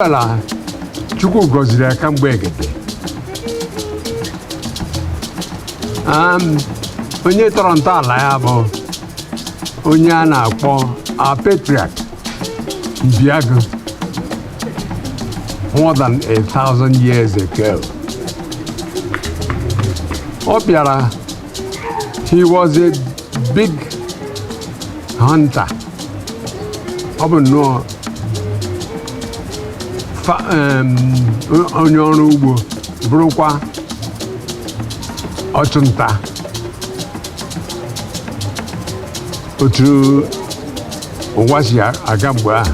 Ala Chukwu gọziri ya kamgbe egede. Onye tọrọ ntọala ya bụ onye a na-akpọ our patriarch Mbiagụ more than 1,000 years ago. Ọ bịara, he was a big hunter. Ọ bụ nnọọ onye ọrụ ugbo, bụrụkwa ọchụnta. Otu ụwa si aga mgbe ahụ,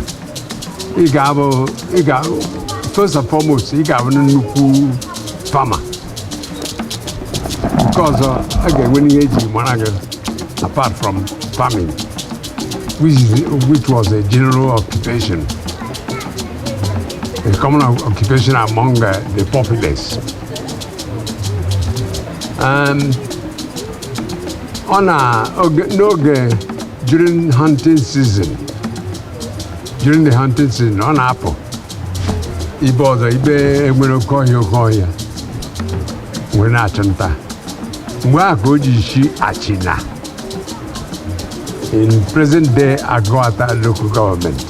ị ga-abụ, ị ga, first and foremost, ị ga-abụ nnukwu farmer. Nke ọzọ, a ga-enwe ihe eji mara gị apart from farming, which was a general occupation, a common occupation among the populace. Ọ na n'oge during hunting season, during the hunting season, ọ na-apụ ibe ọzọ, ibe enwere oke ọhịa, oke ọhịa were na-achụ nta. Mgbe ahụ ka o ji shi Achịna in present day Aguata Local Government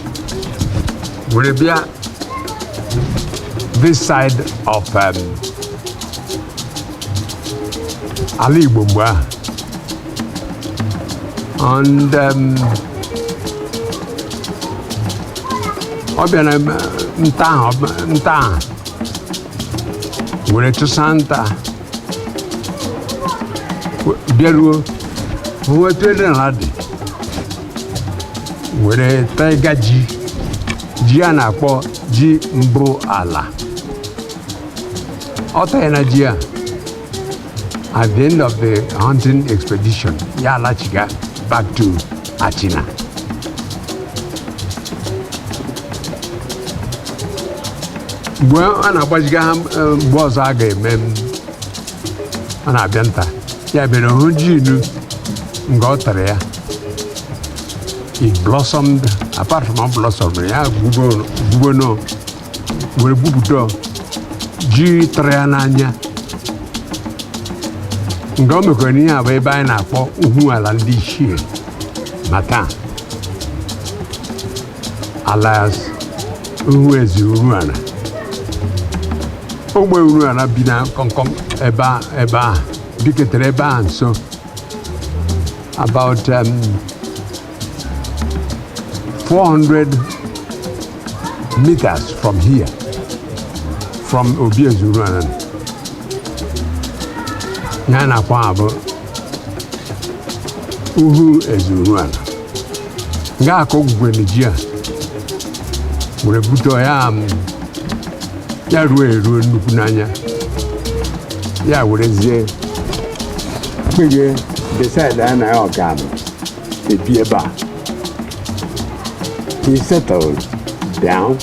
were bịa this side of ala Igbo mgbe ahụ. And ọ bịara nta ahụ, nta ahụ were chụsa nta, bịaruo hụ etu ede ala dị, were taiga ji, ji a na-akpọ ji mbụ ala. Ọ tara na ji a. At the end of the hunting expedition, ya alachiga back to Achina. Mgbe a na-agbaziga ha, mgbe ọzọ a ga-eme, a na-abịa nta, ya bịara hụ ji inu nga ọ tara ya. It blossomed. Apart from blossom ya, gbugono were gwupụta ji tara ya n'anya. Nga o mekwara ihe a bụ ebe anyị na-akpọ uhu ala ndị ichie ma taa, alias Uhu Eze Uruala. Ogbe Uruala bi na kọmkọm ebe ahụ biketere ebe ahụ nso, about 400 meters from here, from Obi Eze Uruala. Ya a na-akpọ ha bụ Uhu Eze Uruala. Nga aka ogwugwere ji a were bute ya, ya ruo eruo nnukwu n'anya, ya werezie kpeghe, decide ya na ya ọ ga ebi ebe a. He settled down,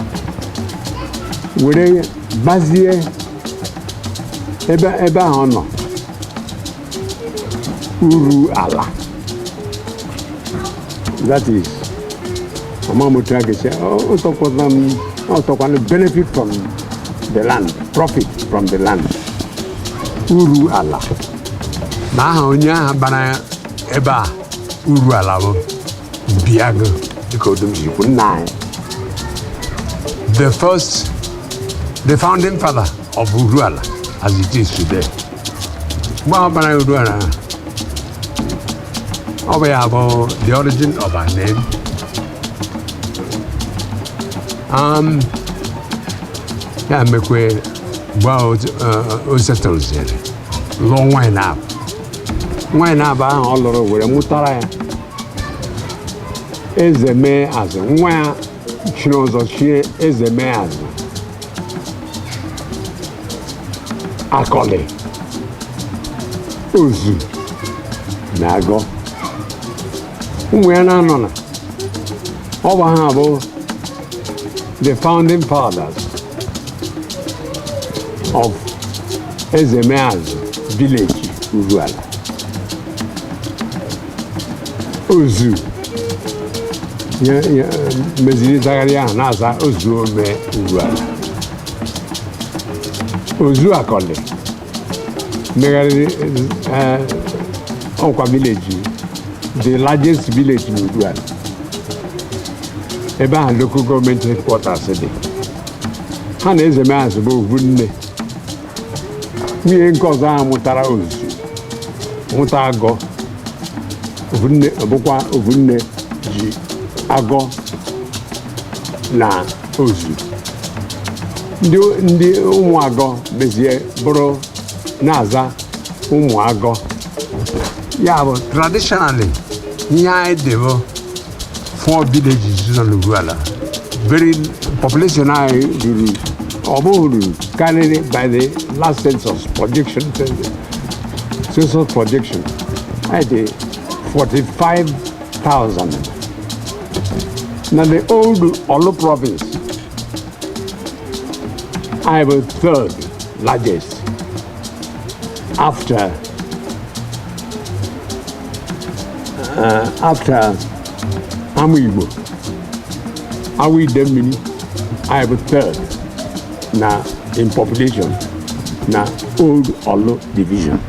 were gbazie ebe ahụ ọ nọ uru ala. That is, ama m otu a ga-esi ọtọkwana m, ọtọkwana benefit from the land, profit from the land, uru ala. Na aha onye ahụ bara ebe a uru ala bụ Mbiagụ, dịka odum si kwu, nna anyị, the first, the founding father of Uruala as it is today. Mgbe ahụ bara Uruala, ọ bụ ya bụ the origin of our name. Ya mekwe mgbe ahụ o settleziri, lụọ nwaanyị na-abụ, nwaanyị na-abụ ahụ ọ lụrụ were mụtara ya Eze Mee Azụ. Nwa ya chiri ụzọ chie Eze Mee Azụ Akọlị Ozu na Agọ. Ụmụ ya na-anọ na ọ bụ ha bụ the founding fathers of Eze Mee Azụ village, Uruala. Ozu Ihe meziri zagharị ahụ na-aza Ozuome Uruala. Ozu Akọlị megharịrị ọkwa village, the largest village n'Uruala, ebe ahụ local government headquarters dị. Ha na Eze Meazụ bụ ovu nne. Nwunye nke ọzọ ahụ mụtara Ozu, mụta Agọ. Ovunne bụkwa ovunne ji Agọ na Ozu. Ndị ụmụ Agọ mezie bụrụ na-aza ụmụ Agọ. Ya bụ, traditionally, ihe anyị dị bụ four villages nọ n'Uruala. Very population anyị ruru, ọ bụghị ruru, karịrị by the last census projection, census projection, anyị dị 45,000. Na the old Olu province, anyị bụ third largest after Ama Igbo, Awa Idemmili. Anyị bụ third na in population na old Olu division.